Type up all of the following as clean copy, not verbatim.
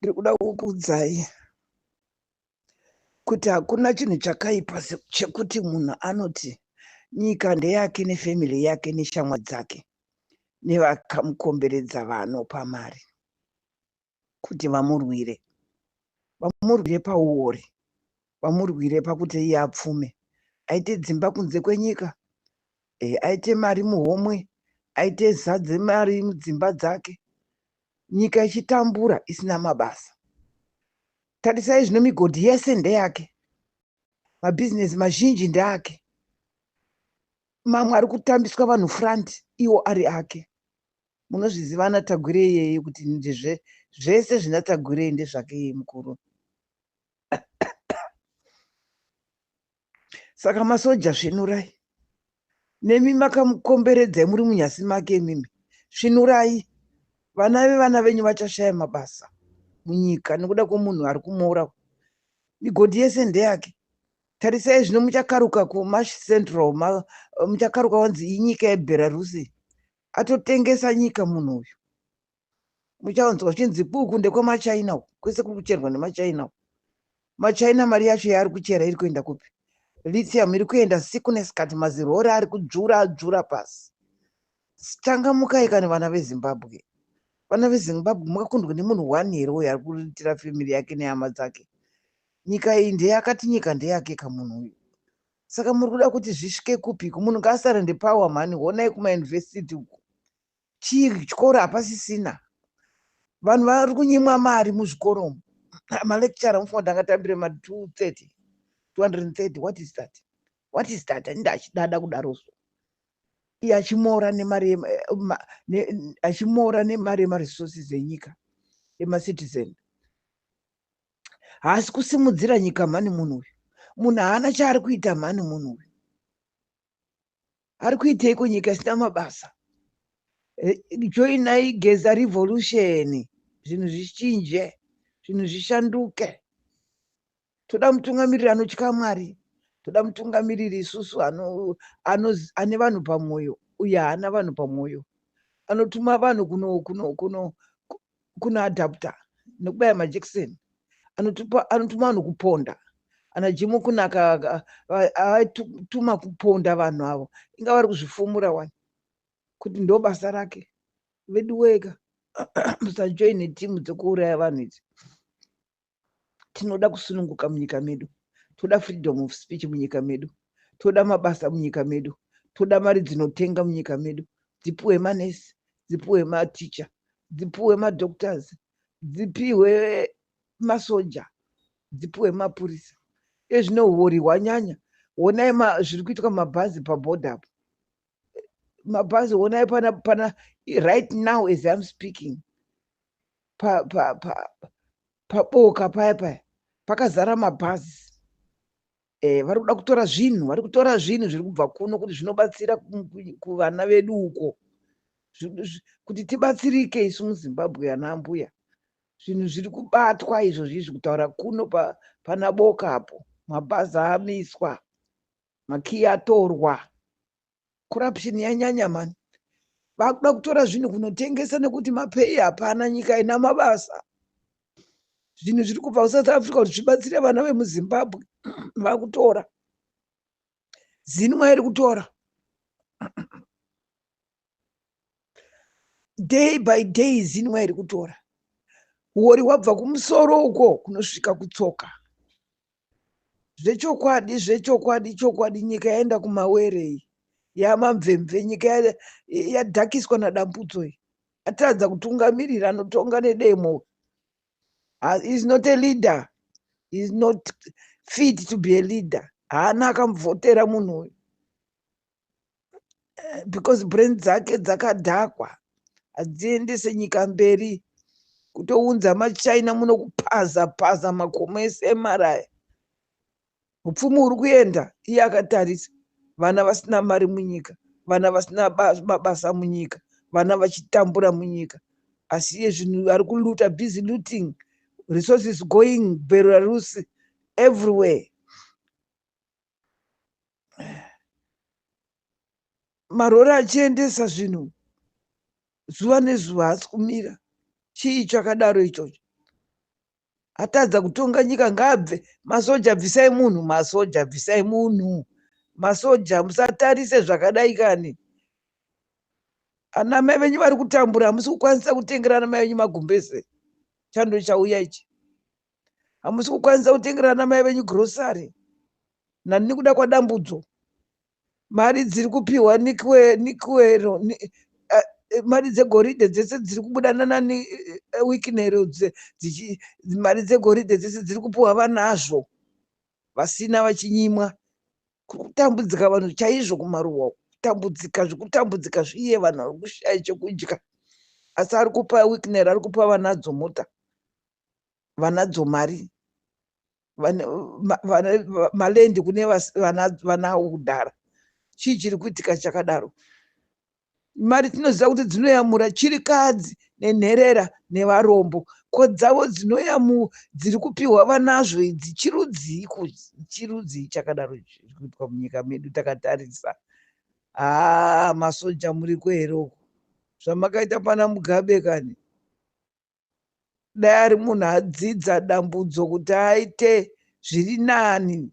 Ndiri kuda kukuudzai kuti hakuna chinhu chakaipa chekuti munhu anoti nyika ndeyake nefamily yake neshamwari dzake nevakamukomberedza vanopa mari kuti vamurwire. Vamurwire pauori, vamurwire pakuti iye apfume, aite dzimba kunze kwenyika, aite mari muhomwe, aite zadze mari mudzimba dzake. Nyika ichitambura isina mabasa. Tarisai zvino migodhi yese ndeyake. Mabhizinesi mazhinji ndeake. Mamwe ari kutambiswa vanhu front iwo ari ake. Munozviziva ana Tagwirei iyeye kuti ndezve zvese zvina Tagwirei ndezvake iye mukuru. Saka masoja svinurai. Nemi makamukomberedzai muri munyasi make imimi. Svinurai. Vana vevana venyu vachashaya mabasa munyika nekuda kwemunhu ari kumora. Migodhi yese ndeyake. Tarisai zvino muchakaruka kuMash Central, muchakaruka wanzi inyika yeBelarusi. Atotengesa nyika munhu uyu. Muchaonzwa zvichinzi kuku ndekwemaChina uku, kwese kuri kucherwa nemaChina uku. MaChina mari yacho yaari kuchera iri kuenda kupi? Lithium iri kuenda siku nesikati, mazirori ari kudzvura adzvura pasi. Changamukai kani vana veZimbabwe. Vana veZimbabwe mungakundwe nemunhu one here uyo ari kuriritira family yake nehama dzake? Nyika iyi ndeyakati nyika ndeyake kamunhu uyu. Saka muri kuda kuti zvisvike kupiko? Munhu ngaasarende power mhani. Honai kumauniversity uko. Chii chikoro hapasisina. Vanhu vari kunyimwa mari muzvikoro umu. Malecturer mufunga kuti angatambire ma 230, 230. What is that? What is that? Anenge achidada kudaro so. Iye achimora nemari achimora nemari yemaresources enyika emacitizen. Haasi kusimudzira nyika mhani munhu uyu. Munhu haana chaari kuita mhani munhu uyu. Ari kuiteiko nyika isina mabasa? Joinai Geza revolution, zvinhu zvichinje, zvinhu zvishanduke. Toda mutungamiriri anotya Mwari. Toda mutungamiriri isusu ane vanhu pamwoyo uye haana vanhu pamwoyo. Anotuma vanhu kuno adapta nekubaya majekiseni. Anotuma vanhu kuponda. Ana Jimu Kunaka aituma kuponda vanhu avo. Inga vari kuzvifumura wani kuti ndo basa rake. Vedu wega musajoine timu dzekuuraya vanhu idzi. Tinoda kusununguka munyika medu. Toda freedom of speech munyika medu. Toda mabasa munyika medu. Toda mari dzinotenga munyika medu. Dzipuwe manesi, dzipuwe maticha, dzipuwe madoctors, dzipiwe masoja, dzipuwe mapurisa. Ezvino huori hwanyanya. Honai zviri kuitwa mabhazi pabhodha apo. Mabhazi honai pana right now as I'm speaking. Paboka paya paya pakazara mabhazi. Vari kuda kutora zvinhu, vari kutora zvinhu zviri kubva kuno kuti zvinobatsira kuvana vedu uko. Kuti tibatsirike isu muZimbabwe ana ambuya. Zvinhu zviri kubatwa izvozvi izvi kutaura kuno pana Boka apo. Mabhazi amiswa, makiyi atorwa. Corruption yanyanya mani. Vakuda kutora zvinhu kunotengesa nekuti mapei hapana, nyika ina mabasa. Zvinhu zviri kubva kuSouth Africa kuti zvibatsire vana vemuZimbabwe vakutora. Zinwa iri kutora. Day by day zinwa iri kutora. Huori hwabva kumusoro uko kunosvika kutsoka. Zvechokwadi, zvechokwadi, chokwadi nyika yaenda kumawere iyi. Yamamvemve nyika yadhakiswa naDambudzo iyi. Atadza kutungamirira, anotonga nedemo. He is not a leader. He is not fit to be a leader. Haana akamuvhotera munhu uyu. Because brain dzake dzakadhakwa. Hadziendese nyika mberi. Kutounza maChina muno kupaza paza makomo ese emaraya. Upfumi huri kuenda iye akatarisa. Vana vasina mari munyika, vana vasina mabasa munyika, vana vachitambura munyika. Asi iye zvinhu ari kuluta, busy looting. Resources going Belarus everywhere. Marori achiendesa zvinhu zuva nezuva haasi kumira. Chii chakadaro ichocho? Atadza kutonga nyika ngaabve. Masoja bvisai munhu, masoja bvisai munhu. Masoja musatarise zvakadai kani. Ana mai venyu vari kutambura, hamusi kukwanisa kutengera ana mai venyu magumbeze. Chando chauya ichi. Hamusi kukwanisa kutengera ana mai venyu grocery. Nani kuda kwaDambudzo. Mari dziri kupiwa Nikwero, mari dzegoridhe dzese dziri kubuda nana Wicknero, mari dzegoridhe dzese dziri kupiwa vanazvo, vasina vachinyimwa. Kuri kutambudzika vanhu chaizvo kumaruwa, kutambudzika zvekutambudzika zviye, vanhu vari kushaya chekudya. Asi ari kupa Wicknero, ari kupa vanadzo mota, vanadzo mari, malendi kune vanawo kudhara. Chii chiri kuitika chakadaro? Mari tinoziva kuti dzinoyamura chirikadzi nenherera nevarombo. Ko dzavo dzinoyamu dziri kupiwa vanazvo idzi chirudziiko? Chirudzii chakadaro chiri kuitwa munyika medu takatarisa? Haa, masoja muriko here uko? Zvamakaita pana Mugabe kani. Dai ari munhu adzidza Dambudzo kuti aite zviri nani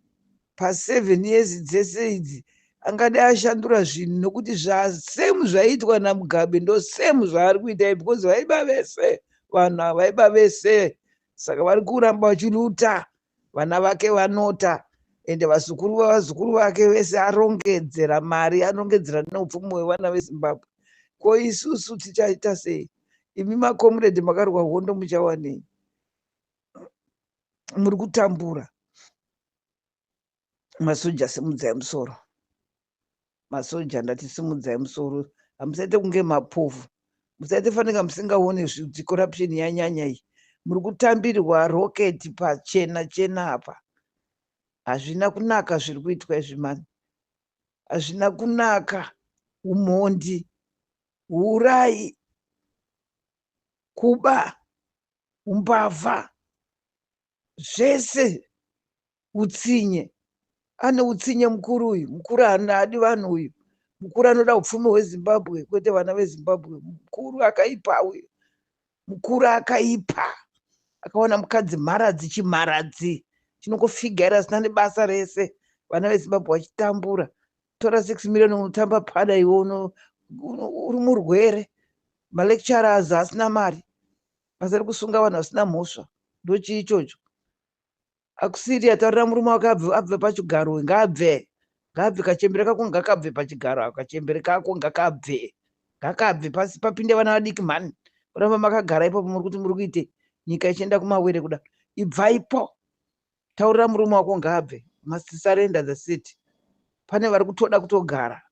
pa7 years dzese idzi, angadai ashandura zvinhu, nokuti zvasame zvaiitwa naMugabe ndo same zvaari kuita, because vaiba vese vanhu ava, vaiba vese. Saka vari kuramba vachiluta, vana vake vanota, ende vazukuru vavazukuru vake vese arongedzera mari, arongedzera neupfumi hwevana veZimbabwe. Ko isusu tichaita sei? Imi makomrade makarwa hondo muchawanei? Muri kutambura. Masoja, simudzai musoro. Masoja, ndati simudzai musoro. Hamusaite kunge mapofu, musaite fanika musingaoni kuti corruption yanyanya iyi. Muri kutambirwa roketi pachena chena apa. Hazvina kunaka zviri kuitwa izvi mani, hazvina kunaka. Umhondi, urai, kuba, umbavha, zvese utsinye. Ane utsinye mukuru uyu. Mukuru haadi vanhu uyu. Mukuru anoda upfumi hweZimbabwe, kwete vana veZimbabwe. Mukuru akaipa uyu, mukuru akaipa. Akaona mukadzi mharadzi, chimharadzi chinongofigaira zvisina nebasa rese, vana veZimbabwe vachitambura. Tora 6 million unotamba pada iwe uri murwere. Malecturers asina mari, basa rekusunga vanhu vasina mhosva, ndochii ichocho? Akusiri ataurira murume wake abve pachigaro. Ngaabve, ngaabve. Kachembere kako ngakabve pachigaro ako. Kachembere kako ngakabve, ngakabve pasi, papinde vana vadiki mhani. Kuramba makagara ipapo muri kuti muri kuite nyika ichienda kumawere kuda. Ibvaipo, taurira murume wako ngaabve. Must surrender the seat. Pane vari kutoda kutogara,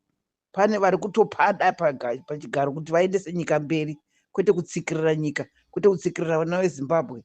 pane vari kutopada pachigaro kuti vaendese nyika mberi, kwete kutsikirira nyika, kwete kutsikirira vana veZimbabwe.